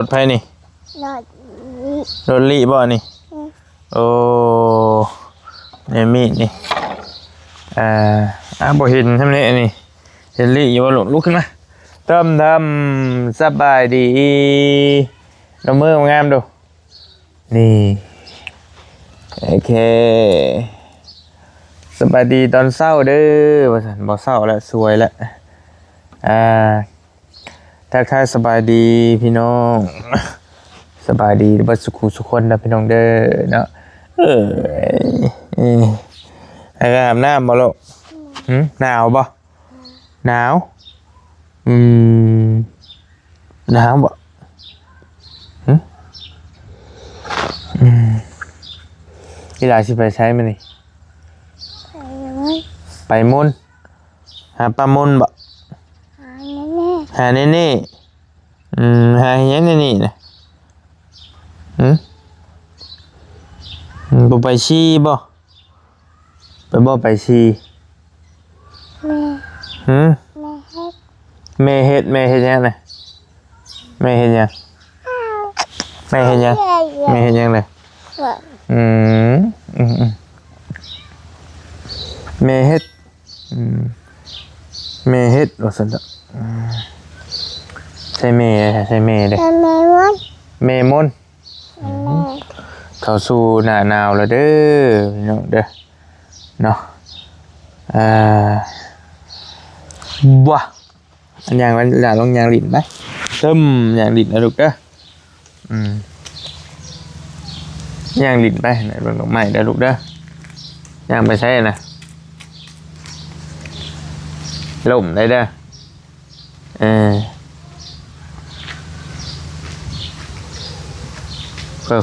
ລົດໃຜນີ້? ລົດລີ້ ລົດລີ້ບໍ່ນີ້? ອືມ ໂອ້ ແມ່ມີດນີ້ ອ່າ ອ່າ ບໍ່ເຫັນຊ່ຳນີ້ ອັນນີ້ ເຫັນລີ້ຢູ່ບໍ່ລູກ? ລຸກຂຶ້ນມາ ເຕີມທຳ ສະບາຍດີ ເອົາມືງາມໆດູ ນີ້ ໂອເຄ ສະບາຍດີຕອນເຊົ້າເດີ ວ່າຊັ້ນ ບໍ່ເຊົ້າແລ້ວ ສວຍແລ້ວ ອ່າ ທັກທາຍສະບາຍດີພີ່ນ້ອງ ສະບາຍດີເບິດສຸຂູສຸຄົນເດີພີ່ນ້ອງເດີເນາະ ເອີຍ ອາບນ້ຳບໍ່ລູກ? ຫື ໜາວບໍ່? ໜາວ ອືມ ໜາວບໍ່? ຫື ອືມ ອີຫຼາຊິໄປໃສມື້ນີ້? ໄປໝູນ ໄປໝູນ ຫາປາມົນບໍ່? ຫາແນ່ໆ ຫາແນ່ໆ ອືມ ຫາເຮັດຫຍັງແນ່ນີ້ນະ? ຫື ອືມ ບໍ່ໄປຊີ່ບໍ່? ໄປບໍ່ໄປຊີ່? ແມ່ ຫື ແມ່ເຮັດ ແມ່ເຮັດ ແມ່ເຮັດຫຍັງນະ? ແມ່ເຮັດຫຍັງ? ແມ່ເຮັດຫຍັງ? ແມ່ເຮັດຫຍັງນະ? ອືມ ອືມ ອືມ ແມ່ເຮັດ ອືມ ແມ່ເຮັດວ່າຊັ້ນເດາະ ອືມ ໃສ່ແມ່ ໃສ່ແມ່ເດ້ ໃສ່ແມ່ມົນ ແມ່ມົນ ແມ່ ເຂົ້າສູ່ໜ້າໜາວແລ້ວເດີ ພີ່ນ້ອງເດີ ເນາະ ອ່າ ບໍ່ ອັນຍ່າງ ລະ ລະ ລອງຍ່າງຫຼິ້ນໄປ ເຕີມ ຍ່າງຫຼິ້ນນະລູກເດີ ອືມ ຍ່າງຫຼິ້ນໄປ ເບິ່ງດອກໄມ້ເດີລູກເດີ ຍ່າງໄປໃສນະ ລົ້ມໄດ້ເດີ ເອີ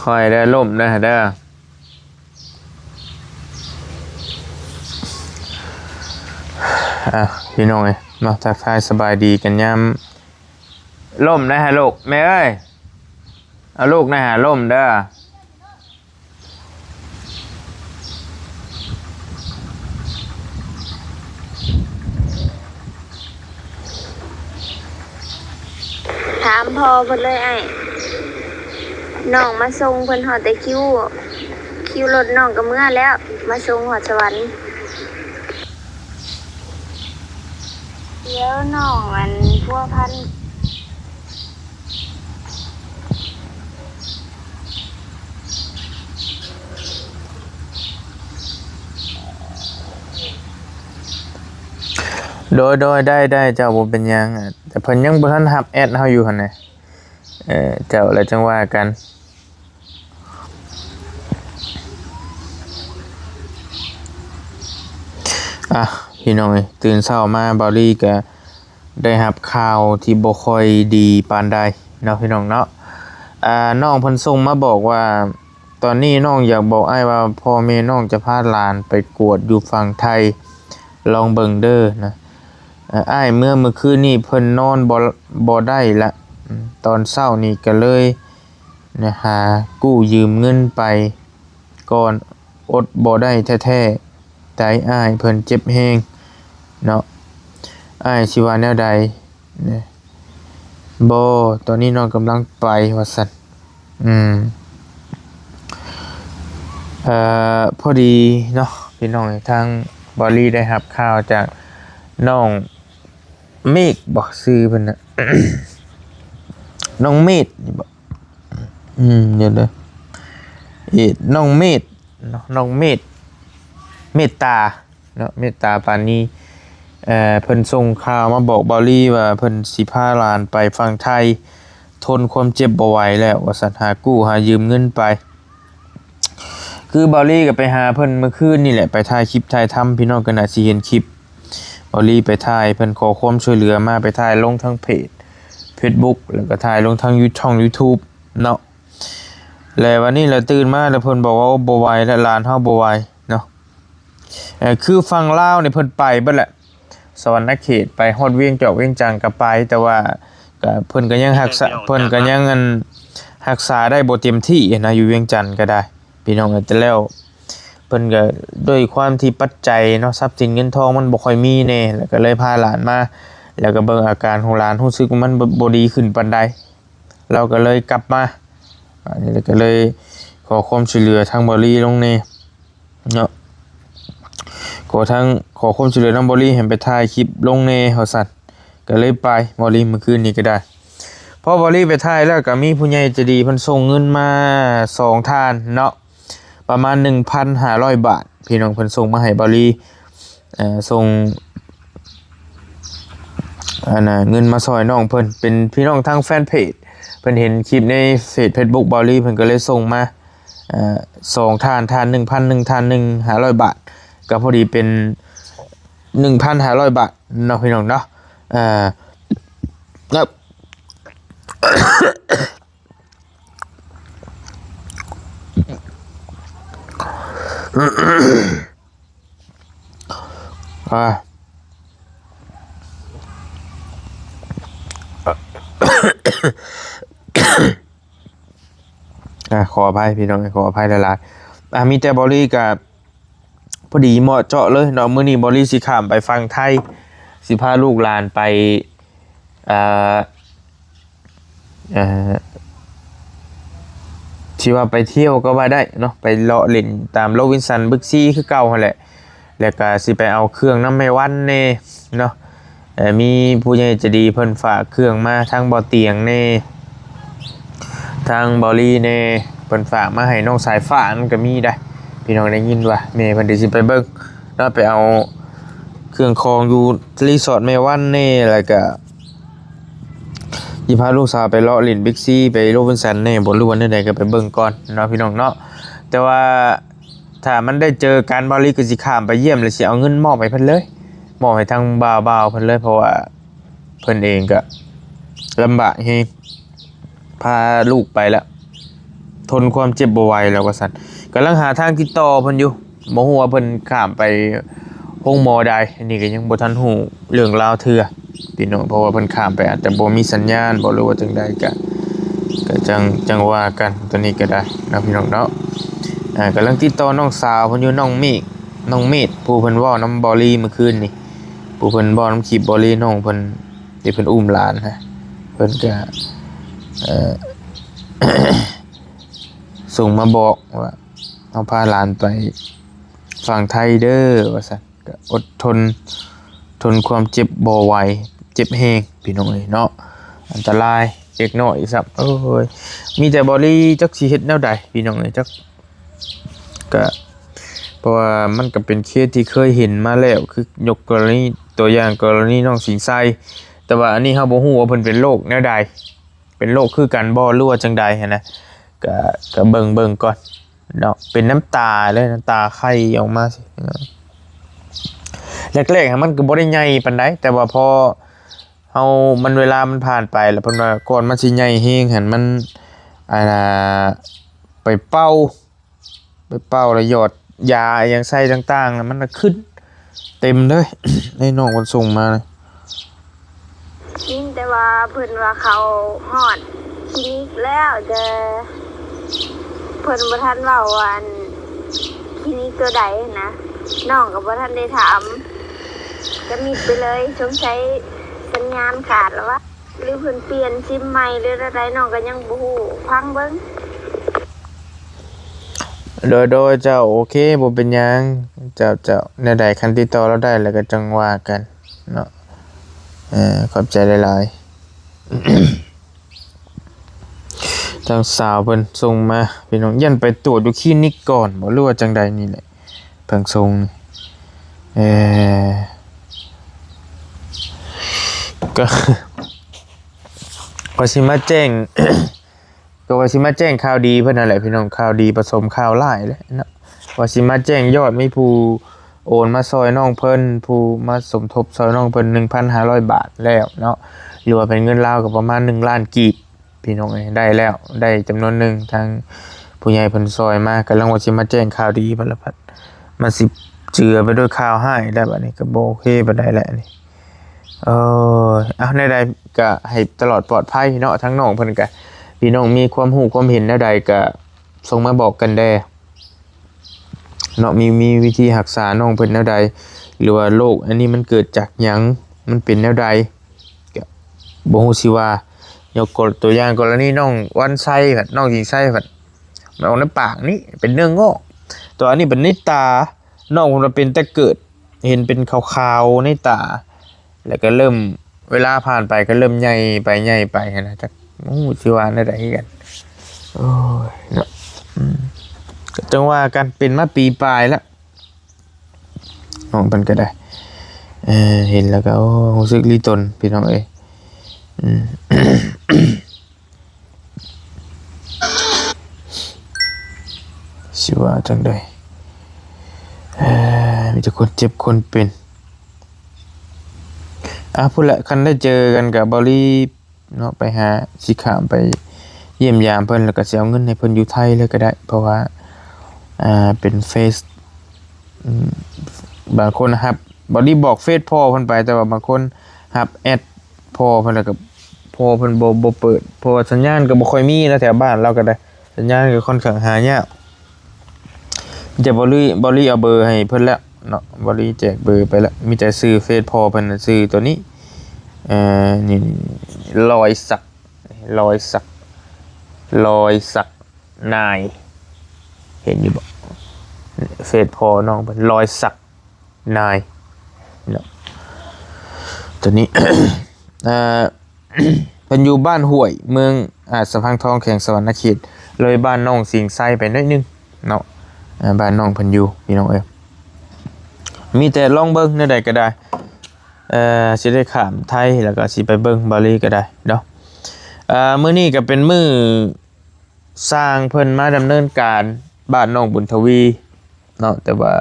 ຄ່ອຍໆເດີ ລົ້ມເດີ ເດີ. ອ່າ ພີ່ນ້ອງເອີຍເນາະ ທັກທາຍສະບາຍດີກັນຍາມ ລົ້ມໄດ້ຫາລູກ ແມ່ເອີຍ ເອົາລູກໄດ້ຫາລົ້ມເດີ. ຖາມພໍ່ເພິ່ນເລີຍອ້າຍ ນ້ອງມາສົ່ງເພິ່ນຮອດແຕ່ຄິວ ຄິວລົດນ້ອງກໍເມືອແລ້ວ ມາສົ່ງຮອດສະຫວັນ ດຽວນ້ອງອັນພົວພັນ. ໂດຍ ໂດຍ ໄດ້ ໄດ້ ເຈົ້າ ບໍ່ເປັນຫຍັງ ແຕ່ເພິ່ນຍັງບໍ່ທັນຮັບແອັດເຮົາຢູ່ຫັ້ນນະ ເອີ ເຈົ້າ ແລ້ວຈັ່ງວ່າກັນ. ອ່ະ ພີ່ນ້ອງເອີຍ ຕື່ນເຊົ້າມາ ເບົາລີກະໄດ້ຮັບຂ່າວທີ່ບໍ່ຄ່ອຍດີປານໃດເນາະ ພີ່ນ້ອງເນາະ. ອ່າ ນ້ອງເພິ່ນສົ່ງມາບອກວ່າ ຕອນນີ້ນ້ອງຢາກບອກອ້າຍວ່າ ພໍ່ແມ່ນ້ອງຈະພາຫຼານໄປກວດຢູ່ຝັ່ງໄທ ລອງເບິ່ງເດີນະ. ອ້າຍເມືອມື້ຄືນນີ້ເພິ່ນນອນບໍ່ ບໍ່ໄດ້ລະ ຕອນເຊົ້ານີ້ກະເລີຍ ນະ ຫາກູ້ຢືມເງິນໄປກ່ອນ ອົດບໍ່ໄດ້ແທ້ໆ ໃຈອ້າຍເພິ່ນເຈັບແຮງເນາະ ອ້າຍຊິວ່າແນວໃດນະ? ບໍ່ ຕອນນີ້ນ້ອງກຳລັງໄປ ວ່າຊັ້ນ ອືມ ເອີ ພໍດີເນາະ ພີ່ນ້ອງ ທາງເບົາລີໄດ້ຮັບຂ່າວຈາກນ້ອງເມກບໍ ຊື່ເພິ່ນນະ ນ້ອງເມກນີ້ບໍ ອືມ ດຽວເດີ ເອ ນ້ອງເມກເນາະ ນ້ອງເມກ ເມດຕາເນາະ ເມດຕາປານີ ເອີ ເພິ່ນສົ່ງຂ່າວມາບອກເບົາລີວ່າ ເພິ່ນຊິພາຫຼານໄປຝັ່ງໄທ ທົນຄວາມເຈັບບໍ່ໄຫວແລ້ວ ວ່າຊັ້ນ ຫາກູ້ຫາຢືມເງິນໄປ. ຄືເບົາລີກໍໄປຫາເພິ່ນມື້ຄືນນີ້ແຫຼະ ໄປຖ່າຍຄລິບຖ່າຍທຳ ພີ່ນ້ອງກໍໜ້າຊິເຫັນຄລິບ ເບົາລີໄປຖ່າຍ ເພິ່ນຂໍຄວາມຊ່ວຍເຫຼືອມາ ໄປຖ່າຍລົງທາງເພຈເຟສບຸກ ແລ້ວກໍຖ່າຍລົງທາງຢູ ຊ່ອງຢູທູບເນາະ. ແລ້ວວັນນີ້ລະຕື່ນມາ ແລ້ວເພິ່ນບອກວ່າ ໂອ້ ບໍ່ໄຫວແລ້ວ ຫຼານເຮົາບໍ່ໄຫວເນາະ. ເອີ ຄືຝັ່ງລາວນີ້ເພິ່ນໄປເບິດແຫຼະ ສະຫວັນນະເຂດ ໄປຮອດວຽງຈອກວຽງຈັນກໍໄປ ແຕ່ວ່າກໍ ເພິ່ນກໍຍັງຮັກສາ ເພິ່ນກໍຍັງ ອັນ ຮັກສາໄດ້ບໍ່ເຕັມທີ່ນະ ຢູ່ວຽງຈັນກໍໄດ້ ພີ່ນ້ອງເອີຍ. ແຕ່ແລ້ວເພິ່ນກໍດ້ວຍຄວາມທີ່ປັດໄຈເນາະ ຊັບສິນເງິນທອງມັນບໍ່ຄ່ອຍມີແດ່ ແລ້ວກໍເລີຍພາຫຼານມາ ແລ້ວກໍເບິ່ງອາການຂອງຫຼານ ຮູ້ສຶກວ່າມັນບໍ່ ບໍ່ດີຂຶ້ນປານໃດ. ລາວກໍເລີຍກັບມາ ບາດນີ້ກໍເລີຍຂໍຄວາມຊ່ວຍເຫຼືອທາງເບົາລີລົງແດ່ເນາະ ຂໍທາງ ຂໍຄວາມຊ່ວຍເຫຼືອນຳເບົາລີໃຫ້ໄປຖ່າຍຄລິບລົງແດ່ວ່າຊັ້ນ ກໍເລີຍໄປເບົາລີມື້ຄືນນີ້ກໍໄດ້ ພໍເບົາລີໄປຖ່າຍແລ້ວ ກໍມີຜູ້ໃຫຍ່ໃຈດີເພິ່ນສົ່ງເງິນມາສອງທ່ານເນາະ ປະມານໜຶ່ງພັນຫ້າຮ້ອຍບາດ ພີ່ນ້ອງເພິ່ນສົ່ງມາໃຫ້ເບົາລີ ເອີ່ ສົ່ງ ອັນນ່າ ເງິນມາຊ່ອຍນ້ອງເພິ່ນ ເປັນພີ່ນ້ອງທາງແຟນເພຈ ເພິ່ນເຫັນຄລິບໃນເຟສເຟສບຸກເບົາລີ ເພິ່ນກໍເລີຍສົ່ງມາ ເອີ່ ສອງທ່ານ ທ່ານໜຶ່ງພັນ ໜຶ່ງທ່ານໜຶ່ງ ຫ້າຮ້ອຍບາດ ກໍພໍດີເປັນໜຶ່ງພັນຫ້າຮ້ອຍບາດເນາະ ພີ່ນ້ອງເນາະ ເອີ່ ແລ້ວ ອ່າ ອ່າ ຂໍອະໄພພີ່ນ້ອງ ຂໍອະໄພຫຼາຍໆ ອ່າ ມີແຕ່ເບົາລີກະພໍດີເໝາະເຈາະເລີຍເນາະ ມື້ນີ້ເບົາລີຊິຂ້າມໄປຝັ່ງໄທ ຊິພາລູກຫຼານໄປ ອ່າ ເອີ່ ຊິວ່າໄປທ່ຽວກໍວ່າໄດ້ເນາະ ໄປເລາະເຫຼັ້ນຕາມໂຣບິນສັນ ບິກຊີ ຄືເກົ່າຫັ້ນແຫຼະ ແລ້ວກໍຊິໄປເອົາເຄື່ອງນຳແມ່ວັນແດ່ເນາະ ເອີ່ ມີຜູ້ໃຫຍ່ໃຈດີເພິ່ນຝາກເຄື່ອງມາທາງບໍ່ຕຽງແດ່ ທາງເບົາລີແດ່ ເພິ່ນຝາກມາໃຫ້ນ້ອງສາຍຟ້າ ມັນກໍມີໄດ໋ ພີ່ນ້ອງໄດ້ຍິນວ່າແມ່ເພິ່ນຊິໄປເບິ່ງເນາະ ໄປເອົາເຄື່ອງຂອງຢູ່ຣີສອດແມ່ວັນແດ່ ແລ້ວກໍ ຊິພາລູກສາວໄປເລາະຫຼິ້ນບິກຊີ ໄປໂຣບິນສັນແດ່ບໍ່ ຫຼືວ່າແນວໃດກໍໄປເບິ່ງກ່ອນເນາະ ພີ່ນ້ອງເນາະ ແຕ່ວ່າຖ້າມັນໄດ້ເຈີກັນ ເບົາລີກໍຊິຂ້າມໄປຢ້ຽມ ແລ້ວຊິເອົາເງິນມອບໃຫ້ເພິ່ນເລີຍ ມອບໃຫ້ທາງບ່າວໆເພິ່ນເລີຍ ເພາະວ່າເພິ່ນເອງກໍລຳບາກແຮງ ພາລູກໄປແລ້ວ ທົນຄວາມເຈັບບໍ່ໄຫວແລ້ວວ່າຊັ້ນ ກຳລັງຫາທາງຕິດຕໍ່ເພິ່ນຢູ່ ບໍ່ຮູ້ວ່າເພິ່ນຂ້າມໄປໂຮງໝໍໃດ ອັນນີ້ກໍຍັງບໍ່ທັນຮູ້ເລື່ອງລາວເທື່ອພີ່ນ້ອງ ເພາະວ່າເພິ່ນຂ້າມໄປອາດຈະບໍ່ມີສັນຍານບໍ ຫຼືວ່າຈັ່ງໃດ ກະ ກະຈັ່ງ ຈັ່ງວ່າກັນ ໂຕນີ້ກໍໄດ້ເນາະ ພີ່ນ້ອງເນາະ ອ່າ ກຳລັງຕິດຕໍ່ນ້ອງສາວເພິ່ນຢູ່ ນ້ອງເມກ ນ້ອງເມກ ຜູ້ເພິ່ນເວົ້ານຳເບົາລີມື້ຄືນນີ້ ຜູ້ເພິ່ນເວົ້ານຳຄລິບເບົາລີ ນ້ອງເພິ່ນ ທີ່ເພິ່ນອຸ້ມຫຼານນະ ເພິ່ນກະ ເອີ່ ສົ່ງມາບອກວ່າ ເຮົາພາຫຼານໄປຝັ່ງໄທເດີ ວ່າຊັ້ນ ກະອົດທົນ ທົນຄວາມເຈັບບໍ່ໄຫວ ເຈັບແຮງ ພີ່ນ້ອງເອີຍເນາະ ອັນຕະລາຍເລັກນ້ອຍຊ້ຳ ໂອ້ຍ ມີແຕ່ເບົາລີຈັກຊິເຮັດແນວໃດ ພີ່ນ້ອງເອີຍ ຈັກ ກະ ເພາະວ່າມັນກະເປັນເຄສທີ່ເຄີຍເຫັນມາແລ້ວ ຄືຍົກກໍລະນີ ຕົວຢ່າງກໍລະນີນ້ອງສິງໄຊ ແຕ່ວ່າອັນນີ້ເຮົາບໍ່ຮູ້ວ່າເພິ່ນເປັນໂລກແນວໃດ ເປັນໂລກຄືກັນບໍ່ ຫຼືວ່າຈັ່ງໃດຫັ້ນນະ ກະ ກະເບິ່ງ ເບິ່ງກ່ອນເນາະ ເປັນນ້ຳຕາເລີຍ ນ້ຳຕາໄຄອອກມາ ແລກໆ ມັນກໍບໍ່ໄດ້ໃຫຍ່ປານໃດ ແຕ່ວ່າພໍເຮົາ ມັນ ເວລາມັນຜ່ານໄປແລ້ວ ເພິ່ນວ່າກ່ອນມັນຊິໃຫຍ່ແຮງຫັ້ນ ມັນ ອັນນ່າ ໄປເປົ່າ ໄປເປົ່າແລ້ວຢອດຢາອີ່ຫຍັງໃສ່ຕ່າງໆ ແລ້ວມັນລະຂຶ້ນເຕັມເລີຍ ໃຫ້ນ້ອງເພິ່ນສົ່ງມານະ ຍິນແຕ່ວ່າເພິ່ນວ່າເຂົາຮອດຄລີນິກແລ້ວ ແຕ່ເພິ່ນບໍ່ທັນເວົ້າວ່າ ອັນ ຄລີນິກຕົວໃດຫັ້ນນະ ນ້ອງກໍບໍ່ທັນໄດ້ຖາມ ກໍມິດໄປເລີຍ ສົງໄສສັນຍານຂາດລະວະ ຫຼືເພິ່ນປ່ຽນຊິມໃໝ່ ຫຼືແນວໃດ ນ້ອງກໍຍັງບໍ່ຮູ້ ຟັງເບິ່ງ. ໂດຍ ໂດຍ ເຈົ້າ ໂອເຄ ບໍ່ເປັນຫຍັງ ເຈົ້າ ເຈົ້າ ແນວໃດຄັນຕິດຕໍ່ລາວໄດ້ແລ້ວກໍຈັ່ງວ່າກັນເນາະ ເອີ ຂອບໃຈຫຼາຍໆ. ທາງສາວເພິ່ນສົ່ງມາ ພີ່ນ້ອງ ຢ້ານໄປຕວດຢູ່ຄລີນິກກ່ອນບໍ ຫຼືວ່າຈັ່ງໃດນີ້ແຫຼະ ເພິ່ນສົ່ງ ເອີ ກໍ ກໍຊິມາແຈ້ງ ກໍວ່າຊິມາແຈ້ງຂ່າວດີເພິ່ນຫັ້ນແຫຼະ ພີ່ນ້ອງ ຂ່າວດີປະສົມຂ່າວຮ້າຍແຫຼະເນາະ ວ່າຊິມາແຈ້ງຍອດ ມີຜູ້ໂອນມາຊ່ອຍນ້ອງເພິ່ນ ຜູ້ມາສົມທົບຊ່ອຍນ້ອງເພິ່ນ ໜຶ່ງພັນຫ້າຮ້ອຍບາດແລ້ວເນາະ ຫຼືວ່າເປັນເງິນລາວກໍປະມານໜຶ່ງລ້ານກີບ ພີ່ນ້ອງເອີຍ ໄດ້ແລ້ວ ໄດ້ຈຳນວນໜຶ່ງ ທາງຜູ້ໃຫຍ່ເພິ່ນຊ່ອຍມາ ກຳລັງວ່າຊິມາແຈ້ງຂ່າວດີ ບັດລະພັດ ມັນຊິເຈືອໄປດ້ວຍຂ່າວຮ້າຍແລ້ວ ບັດນີ້ກໍບໍ່ໂອເຄປານໃດແຫຼະນີ້. ເອີ ເອົາ ແນວໃດກະໃຫ້ຕະຫຼອດປອດໄພເນາະ ທາງນ້ອງເພິ່ນກະ ພີ່ນ້ອງມີຄວາມຮູ້ຄວາມເຫັນແນວໃດກະສົ່ງມາບອກກັນແດ່ເນາະ ມີ ມີວິທີຮັກສານ້ອງເພິ່ນແນວໃດ ຫຼືວ່າໂລກອັນນີ້ມັນເກີດຈາກຫຍັງ ມັນເປັນແນວໃດ ກະບໍ່ຮູ້ຊິວ່າ ຍົກຕົວຢ່າງກໍລະນີນ້ອງວັນໄຊພັດ ນ້ອງສິງໄຊພັດ ມັນອອກໃນປາກນີ້ເປັນເນື້ອງອກ ແຕ່ວ່າອັນນີ້ເປັນໃນຕາ. ນ້ອງເພິ່ນວ່າເປັນແຕ່ເກີດ ເຫັນເປັນຂາວໆໃນຕາ ແລ້ວກໍເລີ່ມ ເວລາຜ່ານໄປກໍເລີ່ມໃຫຍ່ໄປ ໃຫຍ່ໄປຫັ້ນນະ ຈັກ ໂອ້ ຊິວ່າແນວໃດຄືກັນ. ໂອ້ຍ ເນາະ ອືມ ກໍຈັ່ງວ່າກັນ ເປັນມາປີປາຍແລ້ວ ນ້ອງເພິ່ນກໍໄດ້ ເອີ ເຫັນແລ້ວກໍ ໂອ້ ຮູ້ສຶກລີຕົນ ພີ່ນ້ອງເອີຍ ອືມ. ຊິວ່າຈັ່ງໃດ ເອີ ມີແຕ່ຄົນເຈັບຄົນເປັນ. ອ່າ ພຸ້ນແຫຼະ ຄັນໄດ້ເຈີກັນກັບເບົາລີເນາະ ໄປຫາ ຊິຂ້າມໄປຢ້ຽມຢາມເພິ່ນ ແລ້ວກໍຊິເອົາເງິນໃຫ້ເພິ່ນຢູ່ໄທເລີຍກໍໄດ້ ເພາະວ່າ ອ່າ ເປັນເຟສ ອືມ ບາງຄົນຮັບ ເບົາລີບອກເຟສພໍ່ເພິ່ນໄປ ແຕ່ວ່າບາງຄົນຮັບແອັດພໍ່ເພິ່ນ ແລ້ວກໍພໍ່ເພິ່ນບໍ່ ບໍ່ເປີດ ເພາະວ່າສັນຍານກໍບໍ່ຄ່ອຍມີນະ ແຖວບ້ານລາວກໍໄດ້ ສັນຍານກໍຄ່ອນຂ້າງຫາຍາກ. ມີແຕ່ເບົາລີ ເບົາລີເອົາເບີໃຫ້ເພິ່ນແລ້ວເນາະ ເບົາລີແຈກເບີໄປແລ້ວ ມີແຕ່ຊື່ເຟສພໍ່ເພິ່ນນະ ຊື່ໂຕນີ້ ເອີ ນີ້ ລອຍສັກ ລອຍສັກ ລອຍສັກ ນາຍ ເຫັນຢູ່ບໍ່ ເຟສພໍ່ນ້ອງເພິ່ນ ລອຍສັກ ນາຍເນາະ ຕົວນີ້ ເອີ ເພິ່ນຢູ່ບ້ານຫ້ວຍ ເມືອງ ອາ ສະພັງທອງ ແຂວງສະຫວັນນະເຂດ ເລີຍບ້ານນ້ອງສິງໄຊໄປໜ້ອຍໜຶ່ງເນາະ ເອີ ບ້ານນ້ອງເພິ່ນຢູ່ ພີ່ນ້ອງເອີຍ. ມີແຕ່ລອງເບິ່ງແນວໃດກໍໄດ້ ເອີ ຊິໄດ້ຂ້າມໄທ ແລ້ວກໍຊິໄປເບິ່ງເບົາລີກໍໄດ້ເນາະ. ເອີ ມື້ນີ້ກໍເປັນມື້ ຊ່າງເພິ່ນມາດຳເນີນການບ້ານນ້ອງບຸນທະວີເນາະ ແຕ່ວ່າ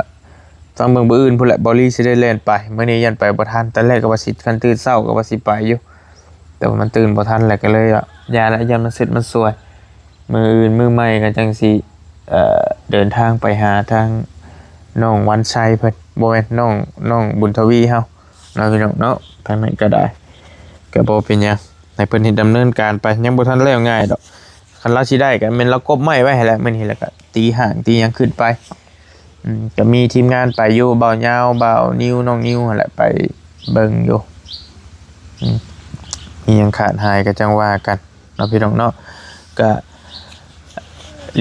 ຟັງເບິ່ງມື້ອື່ນພຸ້ນແຫຼະ ເບົາລີຊິໄດ້ແລ່ນໄປ. ມື້ນີ້ຢ້ານໄປບໍ່ທັນ ຕອນແລກກໍວ່າຊິ ຄັນຕື່ນເຊົ້າກໍວ່າຊິໄປຢູ່ ແຕ່ວ່າມັນຕື່ນບໍ່ທັນແຫຼະ ກໍເລີຍວ່າຢ່າລະ ຢ້ານມັນເສັດມັນສວຍ ມື້ອື່ນມື້ໃໝ່ກໍຈັ່ງຊິ ເອີ ເດີນທາງໄປຫາທາງນ້ອງວັນໄຊເພິ່ນ ບໍ່ແມ່ນ ນ້ອງ ນ້ອງບຸນທະວີເຮົາ ເນາະ ພີ່ນ້ອງເນາະ. ທາງນັ້ນກໍໄດ້ ກໍບໍ່ເປັນຫຍັງ ໃຫ້ເພິ່ນເຮັດດຳເນີນການໄປ ຍັງບໍ່ທັນແລ້ວງ່າຍດອກ. ຄັນລາວຊິໄດ້ກໍແມ່ນລາວກົບໄມ້ໄວ້ຫັ້ນແຫຼະ ມື້ນີ້ ແລ້ວກໍຕີຫ້າງຕີຫຍັງຂຶ້ນໄປ. ອືມ ກໍມີທີມງານໄປຢູ່ ບ່າວຍາວ ບ່າວນິວ ນ້ອງນິວຫັ້ນແຫຼະ ໄປເບິ່ງຢູ່. ອືມ ມີຫຍັງຂາດຫາຍກໍຈັ່ງວ່າກັນເນາະ ພີ່ນ້ອງເນາະ. ກໍ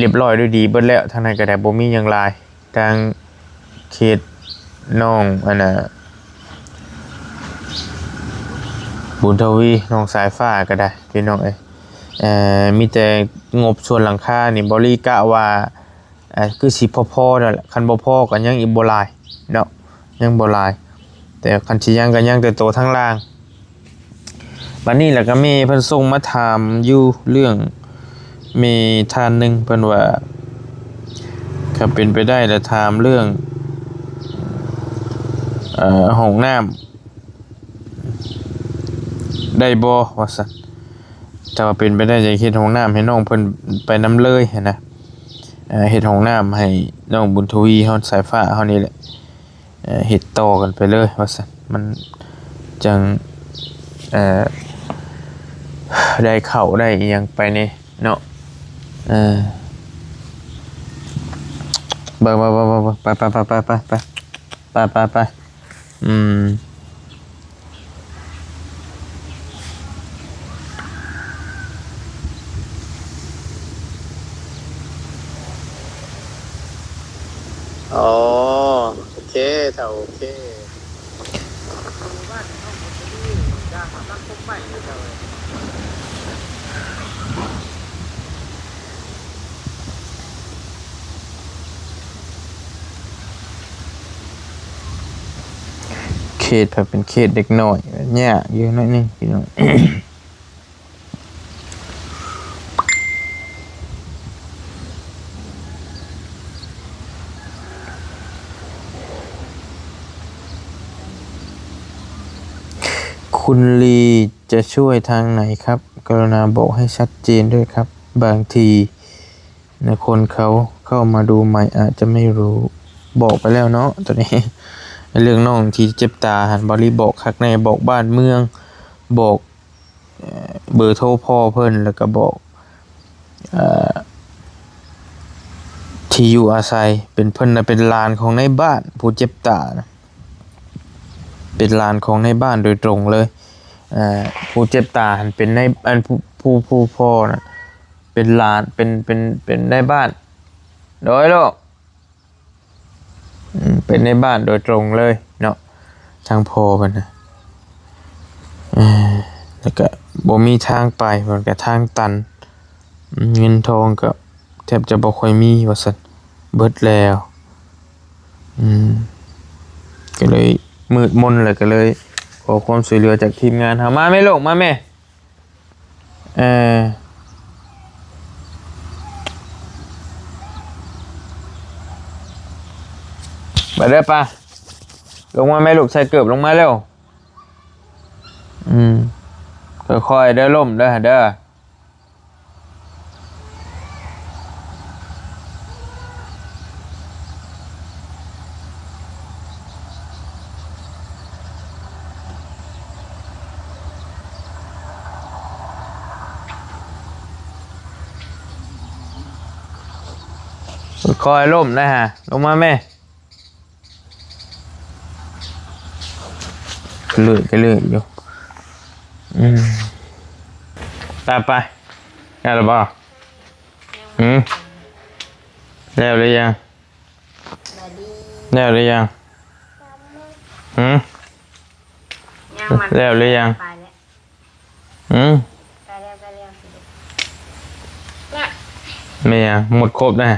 ລຽບຮ້ອຍດ້ວຍດີເບິດແລ້ວ ທາງນັ້ນກໍໄດ້ ບໍ່ມີຫຍັງຫຼາຍ. ທາງເຂດນ້ອງ ອັນນ່າ ບຸນທະວີ ນ້ອງສາຍຟ້າກໍໄດ້ ພີ່ນ້ອງເອີຍ ເອີ ມີແຕ່ງົບສ່ວນຫຼັງຄານີ້ ເບົາລີກະວ່າ ເອີ ຄືຊິພໍໆນັ້ນແຫຼະ ຄັນບໍ່ພໍກໍຍັງອີກບໍ່ຫຼາຍເນາະ ຍັງບໍ່ຫຼາຍ ແຕ່ຄັນຊິຍັງກໍຍັງແຕ່ໂຕທາງລ່າງ. ບັດນີ້ແລ້ວກໍມີເພິ່ນສົ່ງມາຖາມຢູ່ເລື່ອງ ມີທ່ານໜຶ່ງເພິ່ນວ່າ ຖ້າເປັນໄປໄດ້ລະຖາມເລື່ອງ ເອີ ຫ້ອງນ້ຳໄດ້ບໍ່ ວ່າຊັ້ນ. ຖ້າວ່າເປັນໄປໄດ້ ຢາກເຮັດຫ້ອງນ້ຳໃຫ້ນ້ອງເພິ່ນໄປນຳເລີຍຫັ້ນນະ ເອີ ເຮັດຫ້ອງນ້ຳໃຫ້ນ້ອງບຸນທະວີເຮົາ ສາຍຟ້າເຮົານີ້ແຫຼະ. ເອີ ເຮັດຕໍ່ກັນໄປເລີຍວ່າຊັ້ນ ມັນຈັ່ງ ເອີ ໄດ້ເຂົ້າໄດ້ອີ່ຫຍັງໄປແດ່ເນາະ. ເອີ ໄປໆໆ ໄປໆໆ ໄປ ໄປ ໄປ ໄປ ໄປ ອືມ. ອໍ ໂອເຄ ຖ້າໂອເຄ. ເຂດ ຖ້າເປັນເຂດເດັກນ້ອຍ ຍາກຢູ່ໜ້ອຍໜຶ່ງ ພີ່ນ້ອງ. ຄຸນລີຈະຊ່ວຍທາງໄຫນຄັບ? ກະລຸນາບອກໃຫ້ຊັດເຈນດ້ວຍຄັບ. ບາງທີນະຄົນເຂົາເຂົ້າມາດູໃໝ່ອາດຈະໄມ່ຮູ້. ບອກໄປແລ້ວເນາະ ໂຕນີ້ ເລື່ອງນ້ອງທີ່ເຈັບຕາຫັ້ນ ບໍລິບອກຄັກແນ່ ບອກບ້ານເມືອງ ບອກ ເອີ ເບີໂທພໍ່ເພິ່ນ ແລ້ວກໍບອກ ເອີ ທີ່ຢູ່ອາໄສ. ເປັນ ເພິ່ນນະເປັນຫຼານຂອງນາຍບ້ານຜູ້ເຈັບຕານະ ເປັນຫຼານຂອງນາຍບ້ານໂດຍຕົງເລີຍ. ເອີ ຜູ້ເຈັບຕາຫັ້ນເປັນນາຍ ອັນ ຜູ້ ຜູ້ ຜູ້ພໍ່ນະ ເປັນຫຼານ ເປັນ ເປັນ ເປັນນາຍບ້ານ ໂດຍລູກ ອືມ ເປັນນາຍບ້ານໂດຍຕົງເລີຍເນາະ ທາງພໍ່ເພິ່ນນະ ເອີ ແລ້ວກະບໍ່ມີທາງໄປ ເພິ່ນກະທາງຕັນ ເງິນທອງກໍແທບຈະບໍ່ຄ່ອຍມີວ່າຊັ້ນ ເບິດແລ້ວ ອືມ ກໍເລີຍມືດມົນ ແລ້ວກໍເລີຍຂໍຄວາມຊ່ວຍເຫຼືອຈາກທີມງານເຮົາ ມາແມ່ລູກ ມາແມ່ ເອີ ມາເດີປ້າ ລົງມາແມ່ລູກ ໃສ່ເກີບລົງມາເລັວ ອືມ ຄ່ອຍໆເດີ ລົ້ມເດີ ເດີ. ຄ່ອຍໆລົ້ມໄດ້ຫາ ລົງມາແມ່. ກະເລີຍກະເລີຍຢູ່ ອືມ ໄປ ໄປ ແລ້ວລະບໍ່? ຫືມ ແລ້ວຫຼືຍັງ? ແລ້ວຫຼືຍັງ? ຫືມ ແລ້ວຫຼືຍັງ? ຫືມ ແມ່ນຫຍັງ? ໝົດຄົບນະ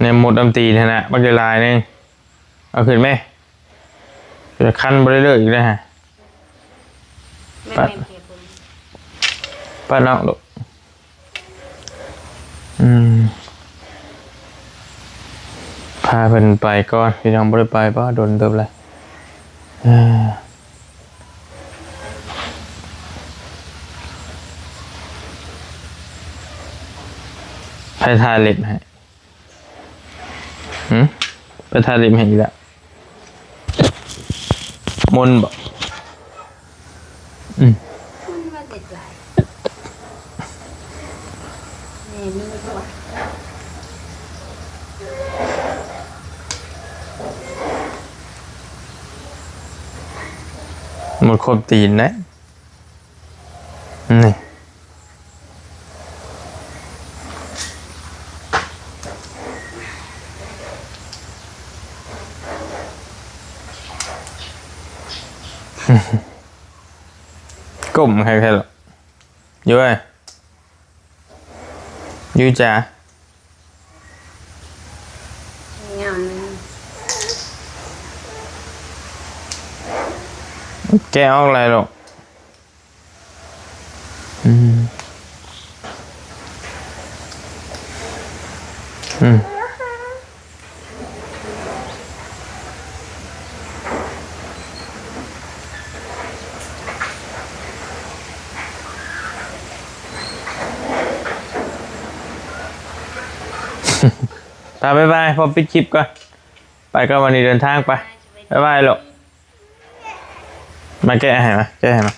ແນມໝົດອຳຕີນຫັ້ນນະ ບັກຫຼາຍໆໜຶ່ງ ເອົາຂຶ້ນແມ້ ຈະຄັນບໍ່ໄດ້ເລີກອີກແລ້ວຫະ ປະ ປະເນາະລູກ ອືມ ພາເພິ່ນໄປກ່ອນ ພີ່ນ້ອງ ບໍ່ໄດ້ໄປ ປະ ດົນເຕີບແລ້ວ ເອີ ໃຜທາເລັບໃຫ້? ຫືມ ໄປທາເລັບໃຫ້ອີກແລ້ວ ມົນບໍ? ອືມ ມັນວ່າເຈັບຫຼາຍ ແມ່ມີບໍ່? ໝົດຄົບຕີນເດ້ ນີ້ ກົ້ມໃຫ້ແທ້ລະ ຢູ່ເອີຍ ຢູ່ຈ້າ ຍາມ ແກະອອກແລ້ວລູກ. ອືມ ອືມ ຕາ ບາຍບາຍ ພໍ່ປິດຄລິບກ່ອນ ໄປກ່ອນ ວັນນີ້ເດີນທາງໄປ ບາຍບາຍລູກ. ມາແກະໃຫ້ມາ ແກະໃຫ້ມາ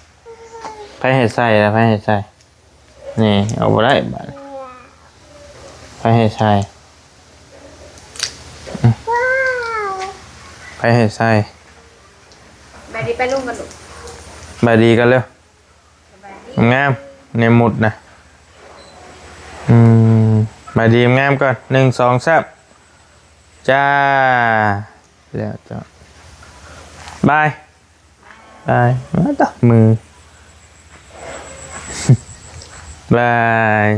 ໃຜໃຫ້ໃສ່ລະ ໃຜໃຫ້ໃສ່ ນີ້ ເອົາບໍ່ໄດ້ບາດ ໃຜໃຫ້ໃສ່ ອືມ ໃຜໃຫ້ໃສ່ ບາຍດີໄປລຸງກັນລູກ ບາຍດີກັນເລັວ ສະບາຍດີ ງາມ ແນມໝົດນະ ອືມ ບາຍດີງາມກ່ອນ ໜຶ່ງ ສອງ ສາມ ຈ້າ ແລ້ວຈ້າ ບາຍ ບາຍ ມາຕະມື ບາຍ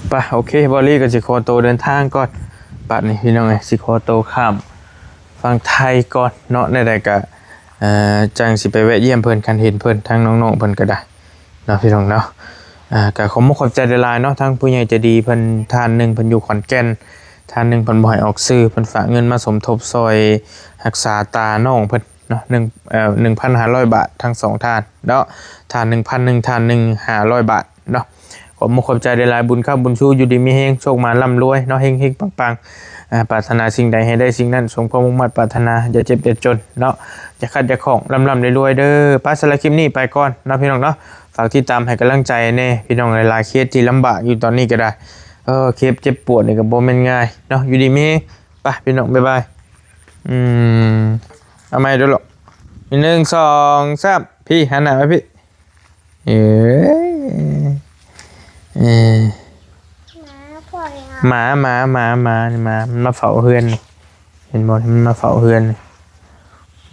ໄປ ໂອເຄ ບອລລີກໍຊິຂໍໂຕເດີນທາງກ່ອນ ບັດນີ້ພີ່ນ້ອງເອີຍ ຊິຂໍໂຕຂ້າມຝັ່ງໄທກ່ອນເນາະ ແນວໃດກໍ ເອີ ຈັ່ງຊິໄປແວະຢ້ຽມເພິ່ນ ຄັນເຫັນເພິ່ນ ທາງນ້ອງໆເພິ່ນກໍໄດ້ ເນາະ ພີ່ນ້ອງເນາະ ອ່າ ກໍຂໍມຸກຂອບໃຈຫຼາຍໆເນາະ ທາງຜູ້ໃຫຍ່ໃຈດີເພິ່ນທ່ານໜຶ່ງ ເພິ່ນຢູ່ຂອນແກ່ນ ທ່ານໜຶ່ງ ເພິ່ນບໍ່ໃຫ້ອອກຊື່ ເພິ່ນຝາກເງິນມາສົມທົບຊ່ອຍຮັກສາຕານ້ອງເພິ່ນເນາະ ໜຶ່ງ ເອີ ໜຶ່ງພັນຫ້າຮ້ອຍບາດ ທັງສອງທ່ານເນາະ ທ່ານໜຶ່ງພັນໜຶ່ງ ທ່ານໜຶ່ງຫ້າຮ້ອຍບາດເນາະ ຂອບມຸກຂອບໃຈຫຼາຍໆ ບຸນຄ້ຳບຸນຊູ ຢູ່ດີມີແຮງ ໂຊກໝານລ່ຳລວຍເນາະ ເຮັງໆປັງໆ ອ່າ ປາດຖະໜາສິ່ງໃດໃຫ້ໄດ້ສິ່ງນັ້ນ ສົມຄວາມມຸ່ງມາດປາດຖະໜາ ຢ່າເຈັບຢ່າຈົນເນາະ ຢ່າຂັດຢ່າຂ້ອງ ລ່ຳໆລວຍໆເດີ ໄປ ສຳລັບຄລິບນີ້ໄປກ່ອນເນາະ ພີ່ນ້ອງເນາະ ຝາກຕິດຕາມໃຫ້ກຳລັງໃຈແດ່ ພີ່ນ້ອງຫຼາຍໆເຂດທີ່ລຳບາກຢູ່ຕອນນີ້ກໍໄດ້ ເອີ ເຂດເຈັບປວດນີ້ກໍບໍ່ແມ່ນງ່າຍເນາະ ຢູ່ດີມີແຮງ ໄປ ພີ່ນ້ອງ ບາຍບາຍ ອືມ ເອົາໃໝ່ເດີລູກ ໜຶ່ງ ສອງ ສາມ ພີ້ ຫັນໜ້າມາພີ້ ເອີຍ ເອີ ເອີ ໝາ ໝາ ໝາ ໝາ ໝາ ມັນມາເຝົ້າເຮືອນນີ້ ເຫັນບໍ່? ມັນມາເຝົ້າເຮືອນນີ້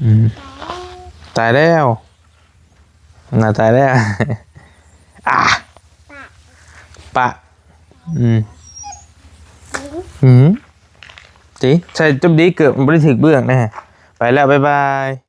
ອືມ ຕາຍແລ້ວ ໜ້າຕາຍແລ້ວ ອາ ປະ ອືມ ອືມ ຕິ ໃສ່ຈົບດີເກີບ ບໍ່ໄດ້ຖືກເບື້ອງນະ ໄປແລ້ວ ບາຍບາຍ.